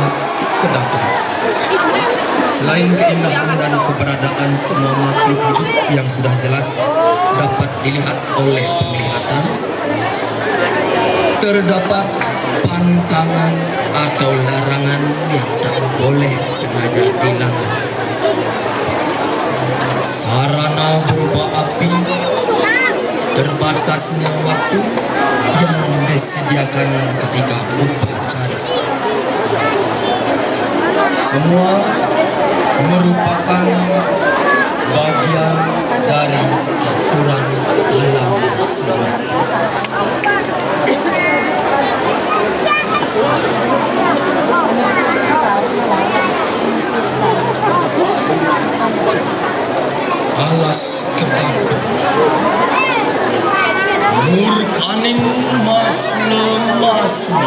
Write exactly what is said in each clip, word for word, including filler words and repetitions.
Kedaton. Selain keindahan dan keberadaan semua makhluk hidup yang sudah jelas dapat dilihat oleh penglihatan, terdapat pantangan atau larangan yang tak boleh sengaja dilanggar. Sarana berupa api, terbatasnya waktu yang disediakan ketika upacara. Semua merupakan bagian dari aturan alam semesta. Alas kedaton. Murkaning masne-masne.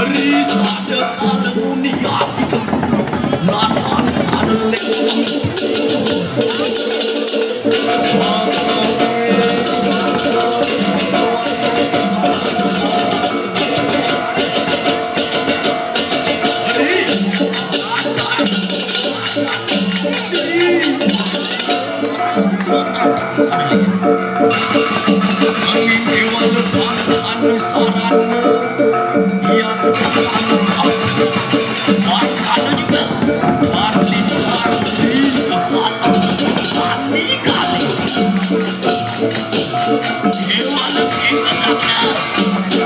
Ri sada kala nguni ati kang natan kala lewat. Ri. Anging kewan tan anu sarana, iya tetep anu apa. Makana juga tan dicari kekuatan sani kali. Kewan ing atakna,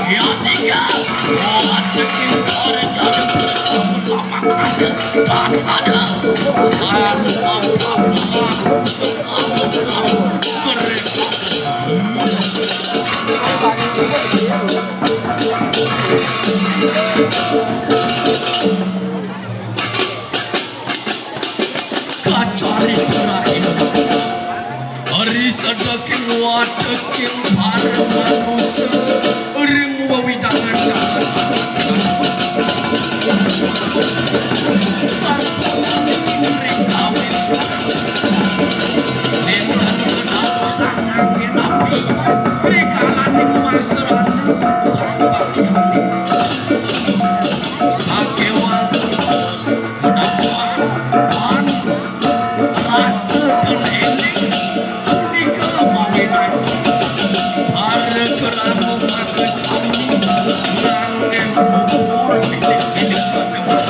iya tinggal. Wah, teking ore kada bersama lama kada, tan kada. Anu apa, apa, apa, kacari terakhir. Ari sadaking wadeking para manusa ring wewidangan jagat. Sarpaning ring kawit. Nénten menawi sangangin api, rikalaning masrana pangbaktyané. Sakéwanten menawi pan rasa ten éling punika mawinan para kerana makasami nganggén ukur pinih-pinih kademen.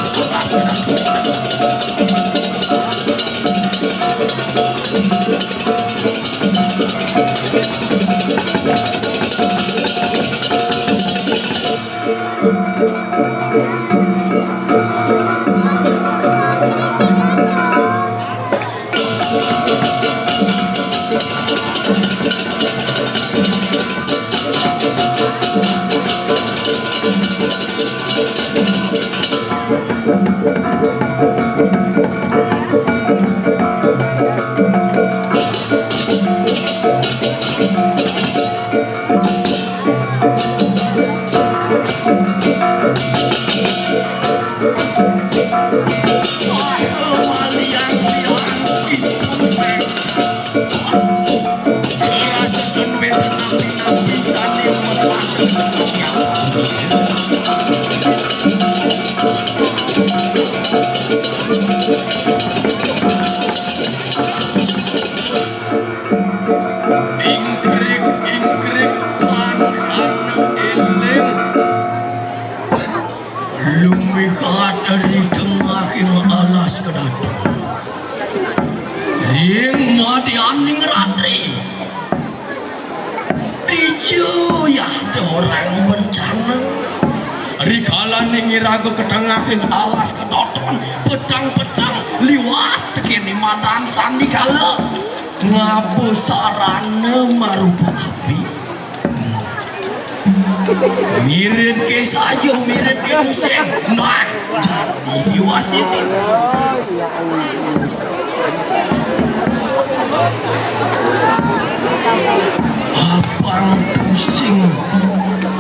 Bisane mepadu sing biasa. Ingkrik, ingkrik, pangkana eling. Lumihat ri tengahing alas kedaton. Ring madyaning ratri. Dija yada orang bencana. Rikalane ngiraga ka tengahing alas kedaton, peteng-peteng liwat tekene matan sandikala. Ngaba sarana marupa api. Mirip ke saja, mirip ke tusing. Nah, jani jiwa sini. Apang tusing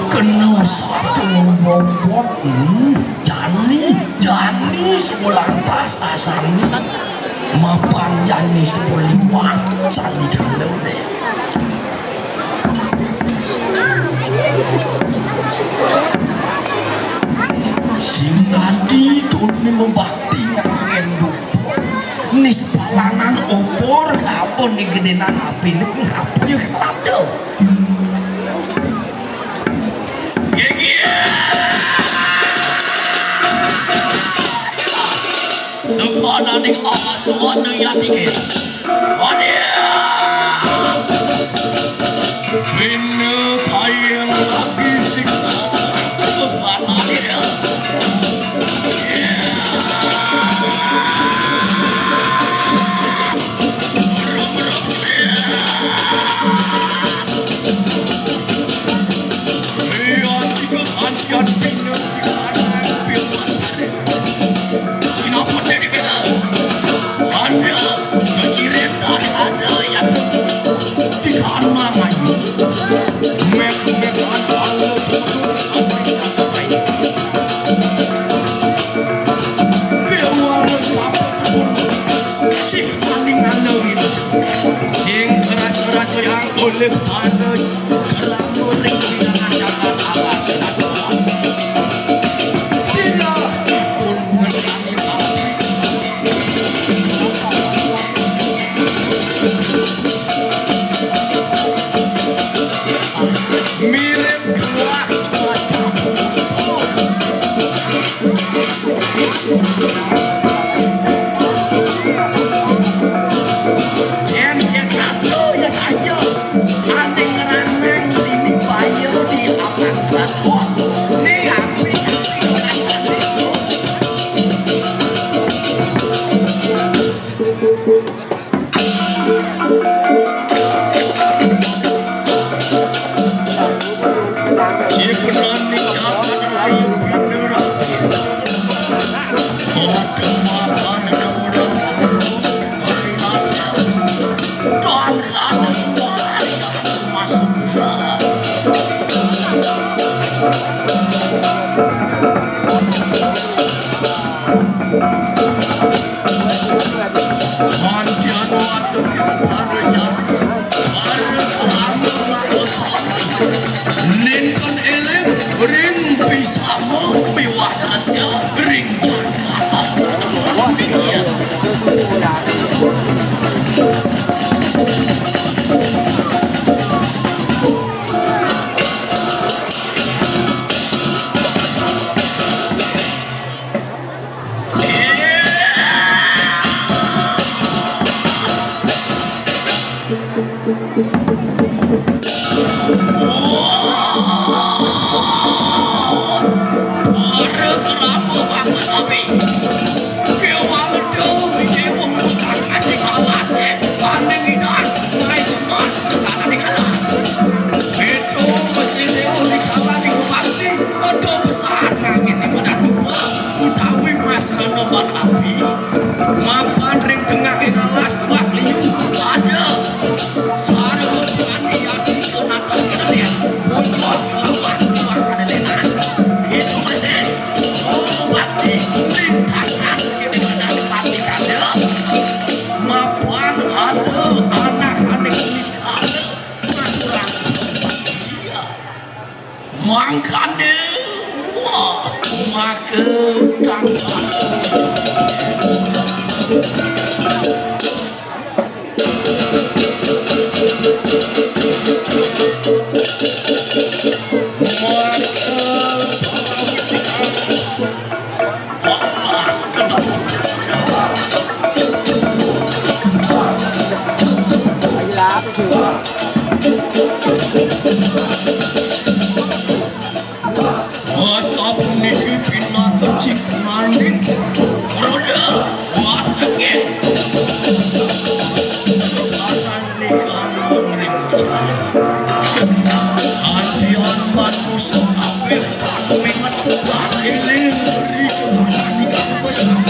kena satu bobot. Hmm, jani, jani sebelah tas asani. Mapan jani sebelah liwat sandikala ne. Sing dadi tuni mabakti ngangen dupa. Nispalanan obor ngapa ni gedenan apine ngapa ya kelada. Gegia. Sakananing alas wana yatike. Wadia. Bina kayang lagi sing sakananing. Mangkane, wah, make utang. Masa puniki pinaka cik maning roda wateke. Ning ring jaya. Adian manusa kabeh panuminget lan eling ri kekasanikang besar.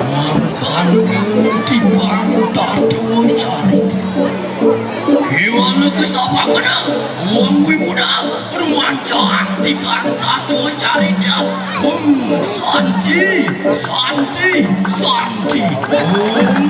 Mangkane tigang tata carita. Kewana kesapangana wong wimuda rumancang tigang tata carita. Hum, santi, santi, santi. Hum.